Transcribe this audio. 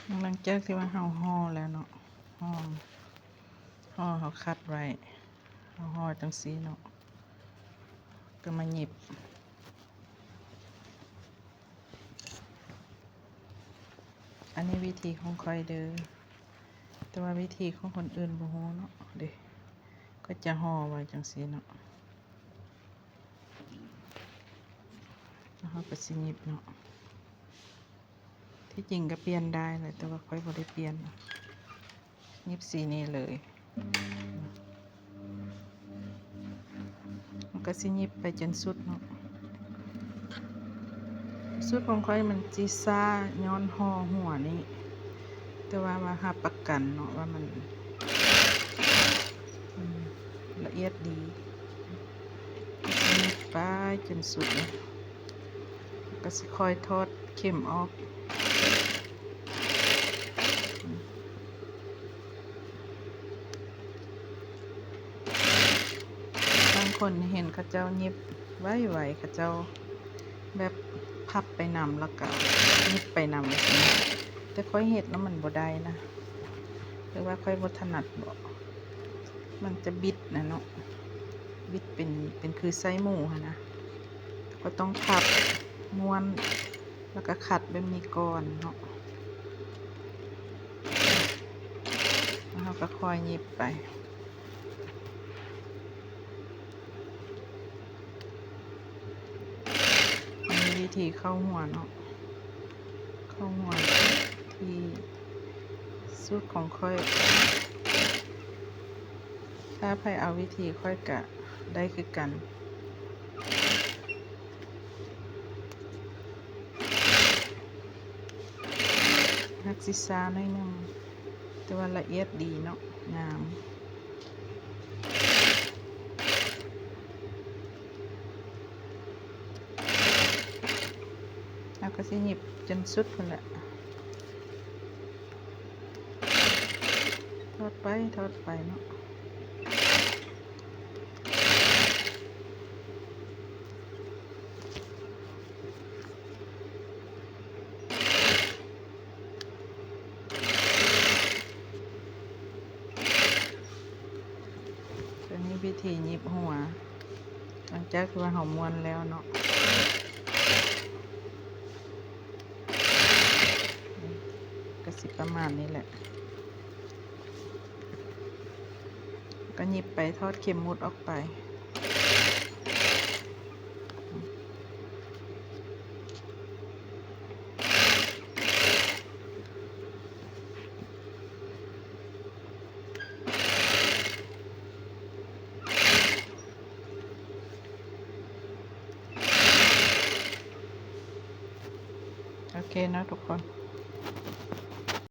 ຫຼັງຈາກທີ່ວ່າເຮົາຫໍ່ແລ້ວເນາະ ຫໍ່ ຫໍ່ເຮົາຂັດໄວ້ ເຮົາຫໍ່ຈັ່ງຊີ້ເນາະ ກໍມາຫຍິບ. ອັນນີ້ວິທີຂອງຂ້ອຍເດີ ແຕ່ວ່າວິທີຂອງຄົນອື່ນບໍ່ຮູ້ເນາະ ເດ້ ກໍຈະຫໍ່ໄວ້ຈັ່ງຊີ້ເນາະ ແລ້ວເຮົາກໍຊິຫຍິບເນາະ. ທີ່ຈິງກໍປ່ຽນໄດ້ແຫຼະ ແຕ່ວ່າຂ້ອຍບໍ່ໄດ້ປ່ຽນ ຫຍິບສີນີ້ເລີຍ ມັນກໍຊິຫຍິບໄປຈົນສຸດເນາະ. ສູດຂອງຂ້ອຍມັນຊິຊ້າຍ້ອນຫໍ່ຫົວນີ້ ແຕ່ວ່າ ວ່າຮັບປະກັນເນາະວ່າມັນ ອືມ ລະອຽດດີ ກໍຊິຫຍິບໄປຈົນສຸດເນາະ. ກໍຊິຄ່ອຍຖອດເຂັມອອກ ບາງຄົນເຫັນເຂົາເຈົ້າຫຍິບໄວໆ ເຂົາເຈົ້າແບບພັບໄປນຳ ແລ້ວກໍຫຍິບໄປນຳ ແຕ່ຂ້ອຍເຮັດແລ້ວມັນບໍ່ໄດ້ນະ ຫຼືວ່າຂ້ອຍບໍ່ຖະໜັດບໍ ມັນຈະບິດນະເນາະ ບິດເປັນ ເປັນຄືໄສ້ໝູຫັ້ນນະ ກໍຕ້ອງພັບມ້ວນ ແລ້ວກໍຂັດແບບນີ້ກ່ອນເນາະ ແລ້ວເຮົາກໍຄ່ອຍຫຍິບໄປ. ອັນນີ້ວິທີເຂົ້າຫົວເນາະ ເຂົ້າຫົວທີ່ສູດຂອງຂ້ອຍ ຖ້າໃຜເອົາວິທີຂ້ອຍກະໄດ້ຄືກັນ ຮັກຊິຊ້າໜ້ອຍໜຶ່ງ ແຕ່ວ່າລະອຽດດີເນາະ ງາມ. ເຮົາກໍຊິຫຍິບຈົນສຸດພຸ້ນແຫຼະ ຖອດໄປ ຖອດໄປເນາະ. ຕົວນີ້ວິທີຫຍິບຫົວ ຫຼັງຈາກທີ່ວ່າເຮົາມ້ວນແລ້ວເນາະ ກໍຊິປະມານນີ້ແຫຼະ ກໍຫຍິບໄປ ຖອດເຂັມໝຸດອອກໄປ. ໂອເຄເນາະທຸກຄົນ.